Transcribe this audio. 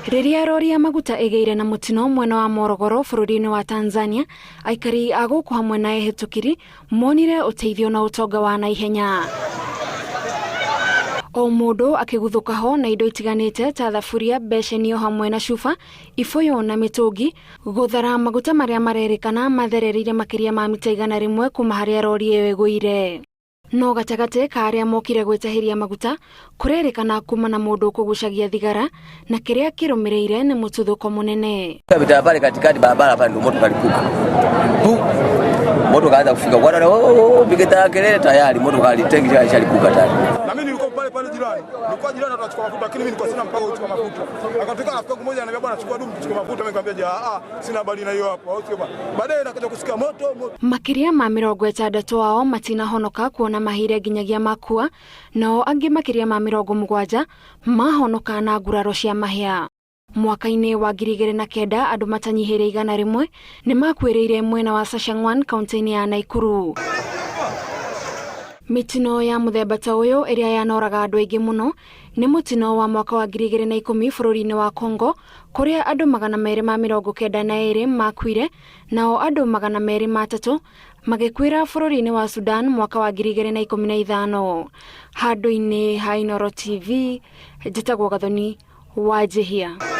Rĩrĩa rori ya maguta ĩgĩire na mũtino mwena wa Morogoro bũrũri-inĩ wa Tanzania, aikari a gũkũ hamwe na ehĩtũkĩri monire ũteithio na ũtonga wa naihenya. O mũndũ akĩguthũka ho na indo itiganĩte ta thaburia, beceni o hamwe na cuba, ibũyũ na mĩtũngi, gũthara maguta marĩa marerĩkana matherereire makĩria ma mita 100 kuma harĩa rori ĩyo ĩgũire. No gatagatĩ ka arĩa mokire gwĩtahĩria maguta kũrerĩkana kuma na mũndũ ũkũgucagia thigara na kĩrĩa kĩrũmĩrĩire nĩ mũtuthũko mũnene. Pita pale katikati barabara pale ndio moto kalipuka. Tu. Moto kaanza kufika. Kwa wale oh, oh, piga kelele tayari moto kalitengi shalipuka tayari. Na mimi nilikuwa pale pale jirani. Nilikuwa jirani tunachukua mafuta lakini mimi nilikuwa sina mpango wa kuchukua mafuta. Akatoka rafiki yangu mmoja ananiambia bwana chukua dumu tuchukue mafuta. Mimi nikamwambia ah, sina habari na hiyo hapo. Au sio bwana. Baadaye nakaja kusikia moto moto. Makĩria ma 60 ao matinahonoka kuona mahire nginyagia makua, nao angĩ makĩria ma 70 mahonoka na nguraro cia mahĩa. Mwaka-inĩ wa 2009 andũ matanyihĩire 100 nĩ makuĩrĩire mwena wa Sachangwan kaunti-inĩ ya Naikuru. Mĩtino ya mũthemba ta ũyũ ĩrĩa yanoraga andũ aingĩ mũno nĩ mũtino wa mwaka wa 2010 bũrũri-inĩ wa Congo kũrĩa andũ 292 makuire nao andũ 203 magĩkuĩra bũrũri-inĩ wa Sudan mwaka wa 2015. Handũ-inĩ ha Inooro TV, njĩtagwo Gathoni Wanjihia.